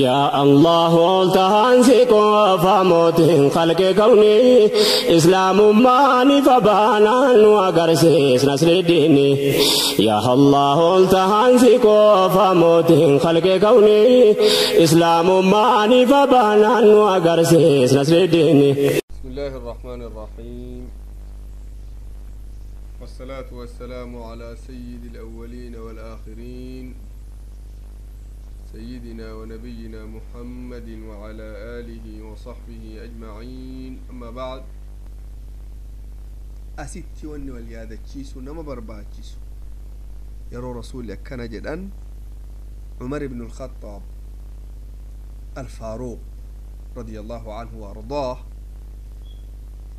يا الله تهانسك فموت خلق كوني إسلام ماني فبانا وقرسيس نسل الدين يا الله تهانسك فموت خلق كوني إسلام ماني فبانا وقرسيس نسل الدين. بسم الله الرحمن الرحيم، والصلاة والسلام على سيد الأولين والآخرين، سيدنا ونبينا محمد وعلى آله وصحبه أجمعين، أما بعد. أستي وني واليادتشيسو نما برباتشيسو يرو رسول كان جدا عمر بن الخطاب الفاروق رضي الله عنه وأرضاه،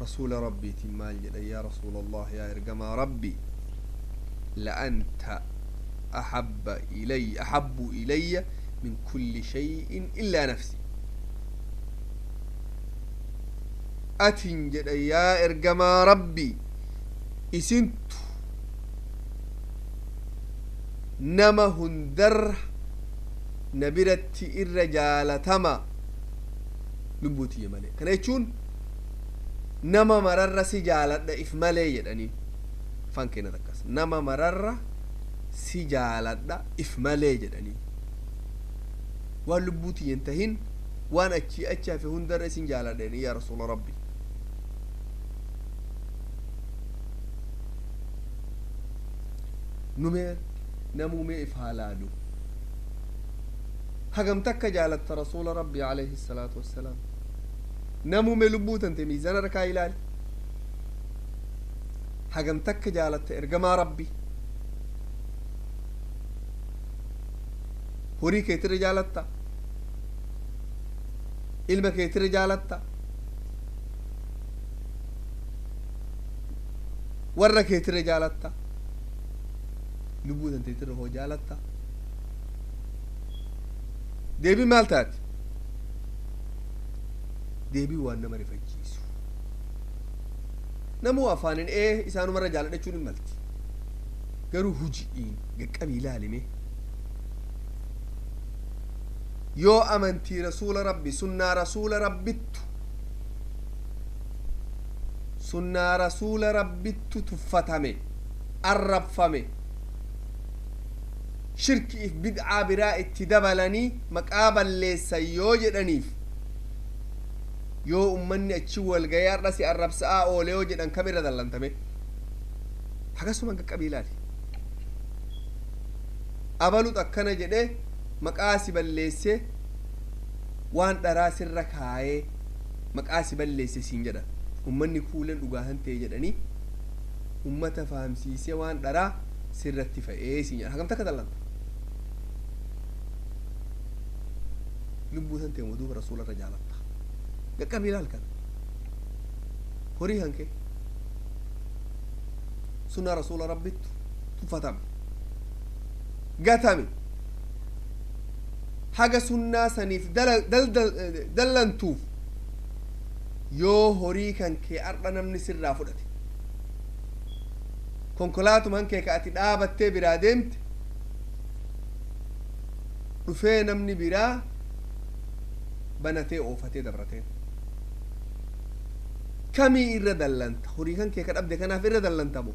رسول ربي تمال جدا يا رسول الله يا إرجما ربي، لأنت أحب إلي من كل شيء إلا نفسي. أتنجد يا إرجما ربي إسنت نما هندر نبرت الرجال تما لبوتي مالي كان يتشون نما مرر سجالة إف مالي يعني فانكينا دكاس نما مرر si jaaladha if malee jedhanii waan lubbuuti hin tahin waan achi achi hafe hundarra isin jaaladhanii yaa rasuula rabbi. Numee namumee if haalaalu hagam takka jaalatta rasuula rabbi alayhi salaatu wassalaam. Namumee lubbuu tante miizaana rakaa ilaali hagam takka jaalatta ergamaa rabbi. Horii keetirra jaalatta, ilma keetirra jaalatta, warra keetirra jaalatta, lubbuu tanteetirra hoo jaalatta. Deebii maal taati? Deebii waan nama rifachiisu. Namuu afaanin isaanumarra jaaladha jechuun hin malti. Garuu huji'iin qaqqabii ilaalime. Yoo amantii rasuula rabbi sunnaa rasuula rabbittu tuffatame arrabfame shirkiif bid'aa biraa itti dabalanii maqaa balleessan yoo jedhaniif yoo ummanni achi walgayee har'a si arrabsa'aa oole yoo jedhan kamirra dallantame akkasuma qaqqabii ilaali. Abalut akkana jedhee maqaa si balleesse waan dharaa sirra kaayee maqaa si balleesse siin jedha. Ummanni kuuleen dhugaa hin ta'e jedhanii ummata fahamsiisee waan dharaa sirratti fa'ee siin jedha. Hagam takka dallanta? Lubbuu san ta'e duuba rasuula irra jaalatta. Qaqqabii ilaal kana. Horii hanke sunnaa rasuula rabbittu tuffatame gatame. Haga sunnaa saniif dallantuuf yoo horii kan kee har'a namni sirraa fudhate konkolaatumaan kee ka ati dhaabattee biraa deemte dhufee namni biraa banatee oofatee dabrateen kamii irra dallanta? Horii kan kee ka dhabde kanaaf irra dallantamo,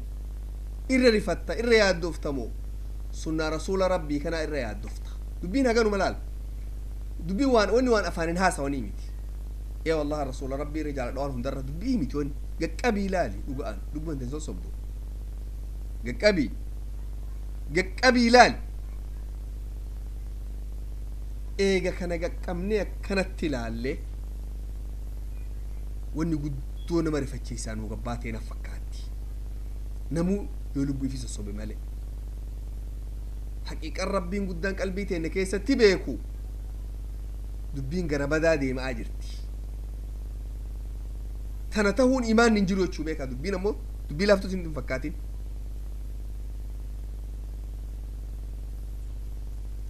irra rifatta, irra yaaddooftamo? Sunnaa rasuula rabbii kanaa irra yaaddofta. Dubbiin haganuma laal. Dubbiin waan wanni waan afaanin haasawanii miti. Ee wallahi rasuula rabbii irra jaaladha waan hundarra dubbii miti wanni. Qaqqabii ilaali dhuga'an lubbuun tan sossobdu. Qaqqabii. Qaqqabii ilaali. Eega kana qaqqabnee akkanatti ilaallee wanni guddoo nama rifachiisaa nuu gabbaa ta'e naf fakkaatti. Namuu yoo lubbuu ifii sossobe malee. Haqiiqan rabbiin guddaan qalbii teenne keessatti beeku dubbiin gara badaa deemaa jirti. Tana tahuun imaanni hin jiru jechuu beekaa. Dubbiin ammoo dubbii laaftus hin fakkaatin.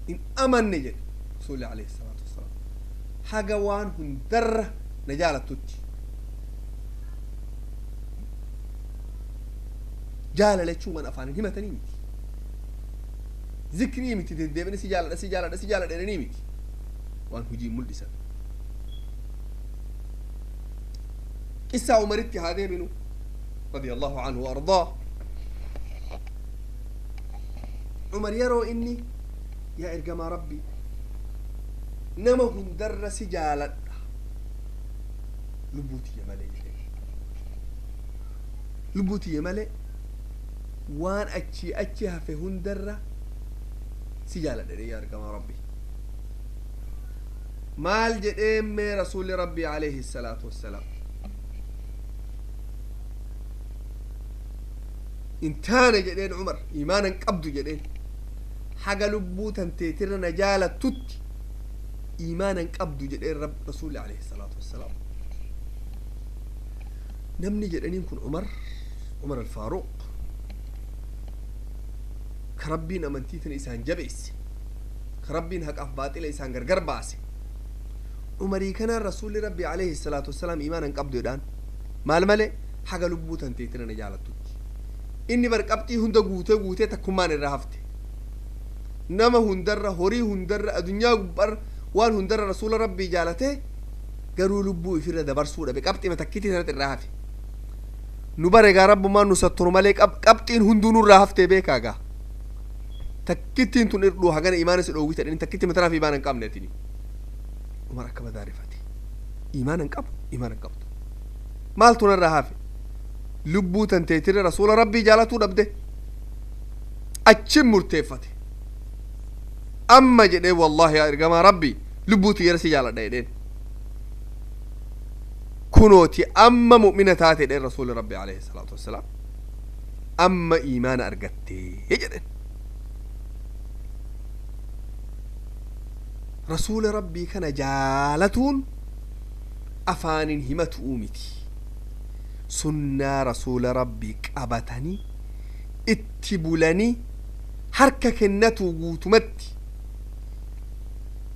In amanne jedhe rasuulli alayhi salaatu wassalaam haga waan hundarra na jaalattutti. Jaalala jechuun waan afaanin himatanii miti. Zikrii miti deddeebine si jaaladha si jaaladha si jaaladha jedhanii miti. Waan hujii mul'isan. Qissaa Umaritti haa deebinu, radiyallahu anhu wa ardaa. Umar yeroo inni yaa ergamaa Rabbii, nama hundarra si jaaladha lubbuu tiyya malee jedhee, lubbuu tiyya malee waan achii achi hafe hundarra si jaaladha jedhee, yaa ergamaa Rabbii, maal jedheen mee Rasuulli Rabbii alayhi salaatu wassalaam? In taane jedheen, Umar iimaanan qabdu jedheen. Haga lubbuu tanteetirra na jaalattutti iimaanan qabdu jedheen rab Rasuulli alayhi salaatu wassalaam. Namni jedhaniin kun Umar, Umar Alfaaruq, ka Rabbiin amantii tana isaan jabeesse, ka Rabbiin haqaaf baaxila isaan gargar baase, Umarii kanaan Rasuulli Rabbii alayhi salaatu wassalaam iimaanan qabdu jedhaan. Maal malee? Haga lubbuu tanteetirra na jaalattutti. Inni bar qabxii hunda guutee guutee takkummaan irraa hafte. Nama hundarra, horii hundarra, adunyaa gubbarra, waan hundarra Rasuula Rabbii jaalatee, garuu lubbuu ifirra dabarsuu dhabe. Qabxii takkitii sanatti irraa hafe. Nu bare gaa, Rabbumaan nu satturu malee qabxiin hunduu nurraa haftee beekaa gaa. Takkittiin tun irdhuu hagana imaana si dhoowwita jedhanii, takkitti matanaaf imaana hin qabne atini. Umar akka badaarifate, imaana hin qabu, imaana hin qabdu. Maaltu narraa hafe? Lubbuu tanteetirra Rasuula Rabbii jaalatuu dhabde. Achin murteeffate. Amma jedhee, wallaahi yaa ergamaa Rabbii, lubbuu tiyyara si jaaladha jedheen. Kunooti amma mu'mina taate jedheen Rasuuli Rabbii alayhi salaatu wassalaam. Amma iimaana argattee jedhen. Rasuula Rabbii kana jaalatuun afaanin himatuu miti. Sunnaa Rasuula Rabbii qabatanii itti bulanii harka kennatuu guutumatti.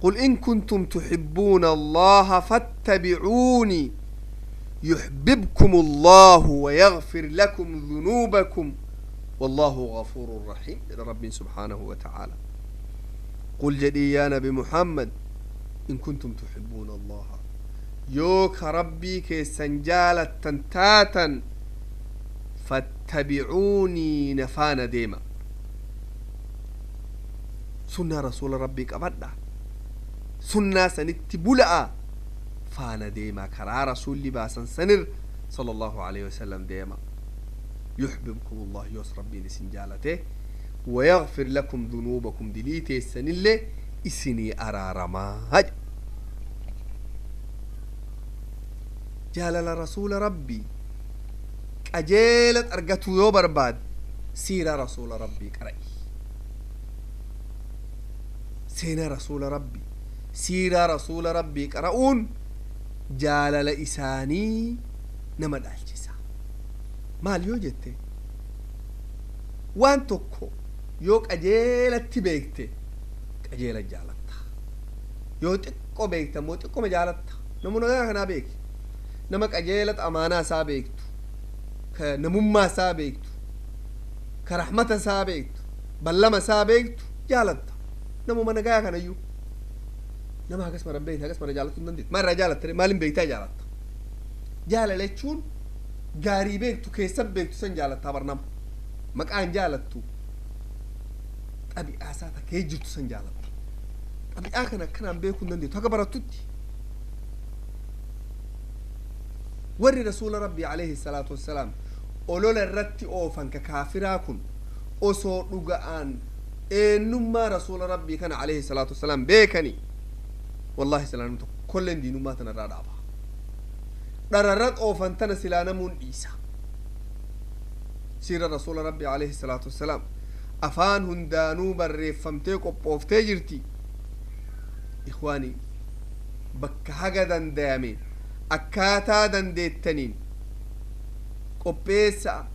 قل إن كنتم تحبون الله فاتبعوني يحببكم الله ويغفر لكم ذنوبكم والله غفور رحيم. رب سبحانه وتعالى: قل jedhi يا نبي محمد، إن كنتم تحبون الله، yoo ka Rabbii keessan jaalattan taatan، فاتبعوني، na faana deema, sunnaa Rasuula Rabbii qabadha, sunnaa sanitti bula'a, faana deema, karaa Rasuulli baasan sanir صلى الله عليه وسلم deema. يحببكم الله، yoos Rabbiin isin jaalate، ويغفر لكم ذنوبكم، dilii teessanillee isinii araaramaa. Jaalala Rasuula Rabbii qajeelat argatuu yoo barbaad, siiraa Rasuula Rabbii qara'i. Seenaa Rasuula Rabbii, siiraa Rasuula Rabbii qara'uun jaalala isaanii nama dhaalchisa. Maal yoo jette, waan tokko yoo qajeelatti beekte qajeela jaalatta, yoo xiqqoo beekte ammoo xiqqoma jaalatta. Namoota kanaa beeki, nama qajeelat amaanaa isaa beektu, ka namummaa isaa beektu, ka rahmata isaa beektu, ballama isaa beektu jaalatta. Namuma nagaa kanayyuu nama hagas mara beekte hagas mara jaalatu hin dandeettu. Maal irraa jaalatta? Maalin beektaa jaalatta? Jaalala jechuun gaarii beektu, keessa beektu san jaalattaa bar. Nama maqaan jaalattu, xabi'aa isaa takkee jirtu san jaalatta. Xabi'aa kana akkanaan beekuu hin dandeettu haga barattutti. Warri Rasuula Rabbii alayhi salaatu wassalaam olola irratti oofan ka kaafiraa kun, osoo dhuga'aan eenyummaa Rasuula Rabbii kana alayhi salaatu wassalaam beekani, wallahi silaa namni tokkolleen diinummaa tana irraa dhaaba. Dhararra oofan tana silaa namuun dhiisa. Siira Rasuula Rabbii alayhi salaatu wassalaam afaan hundaanuu barreeffamtee qophooftee jirti. Ikhwaanii, bakka haga dandayame akkaataa dandeettaniin qopheessaa,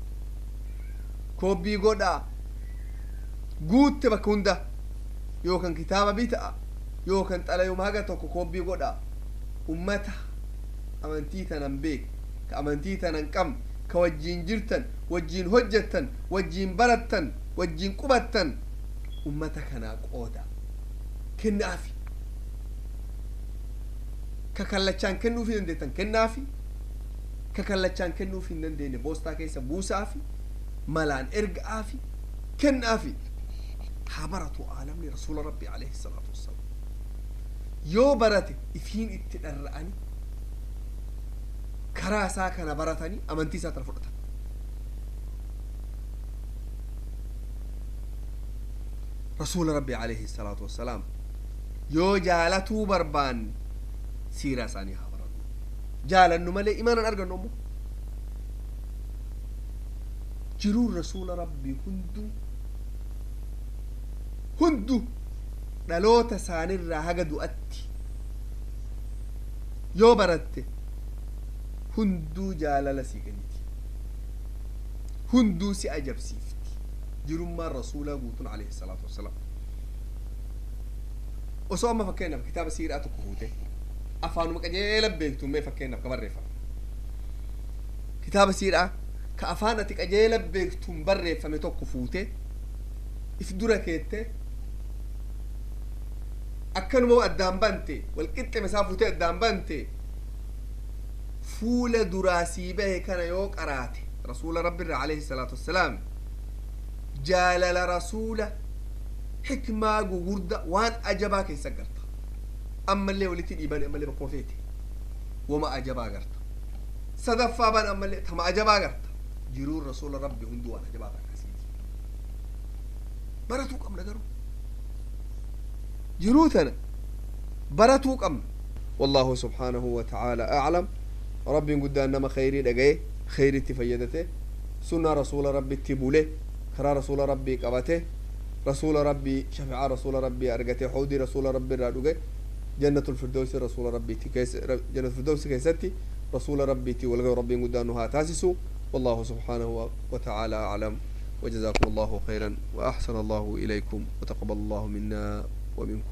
koobbii godhaa, guutte bakka hunda, yookan kitaaba bita'a, yookan xalayuma haga tokko koobbii godhaa, ummata amantii tanan beek, ka amantii tanan qabne, ka wajjiin jirtan, wajjiin hojjettan, wajjiin barattan, wajjiin qubattan, ummata kanaa qooda kennaafi. Ka kallachaan kennuufii dandeettan kennaafi, ka kallachaan kennuufii hin dandeenye boostaa keessa buusaafi, malaan erga'aafi, kennaafi. Haa baratu aalamni rasuula rabbii alayhi salaatu wassalaam. Yoo barate ifiin itti dharra'anii karaa isaa kana baratanii amantii isaa tana fudhatan. Rasuula rabbii alayhi salaatu wassalaam yoo jaalatuu barbaanne siiraa isaanii haa barannu. Jaalannu malee imaanan argannu ammoo. Jiruun rasuula rabbii hunduu hunduu dhaloota isaanirraa haga du'atti yoo baratte hunduu jaalala sii kenniti, hunduu si ajabsiifti. Jirummaan rasuulaa guutuun alayhi salaatu wassalaam. Osoo amma fakkeenyaaf kitaaba siiraa tokko fuute, afaanuma qajeela beektu, mee fakkeenyaaf ka barreeffame kitaaba siiraa ka afaan ati qajeela beektuun barreeffame tokko fuute if dura keette, akkanuma addaan bante, wal qixxeme isaa fuutee addaan bante, fuula duraa sii bahe kana yoo qaraate, rasuula rabbiirra alayhi salaatu wassalaam, jaalala rasuula, xikmaa gugurda, waan ajabaa keessa garta. Ammallee walitti dhiibani, ammallee bakkuma feete wama ajabaa garta. Sadaffaa ban, ammallee tama ajabaa garta. Jiruun rasuula rabbi hunduu waan ajabaa akkasiiti. Baratuu qabna garuu jiruu tana baratuu qabna. والله سبحانه وتعالى أعلم. ربي قدام نما خيري دقاي خيري تفيدته سنة رسول ربي تبوله كرا رسول ربي قبته رسول ربي شفع رسول ربي أرقته حودي رسول ربي رادوغي جنة الفردوس رسول ربي تكيس جنة الفردوس كيستي رسول ربي تولغي ربي قدانها تاسسوا. والله سبحانه وتعالى أعلم، وجزاكم الله خيرا وأحسن الله إليكم وتقبل الله منا ومنكم.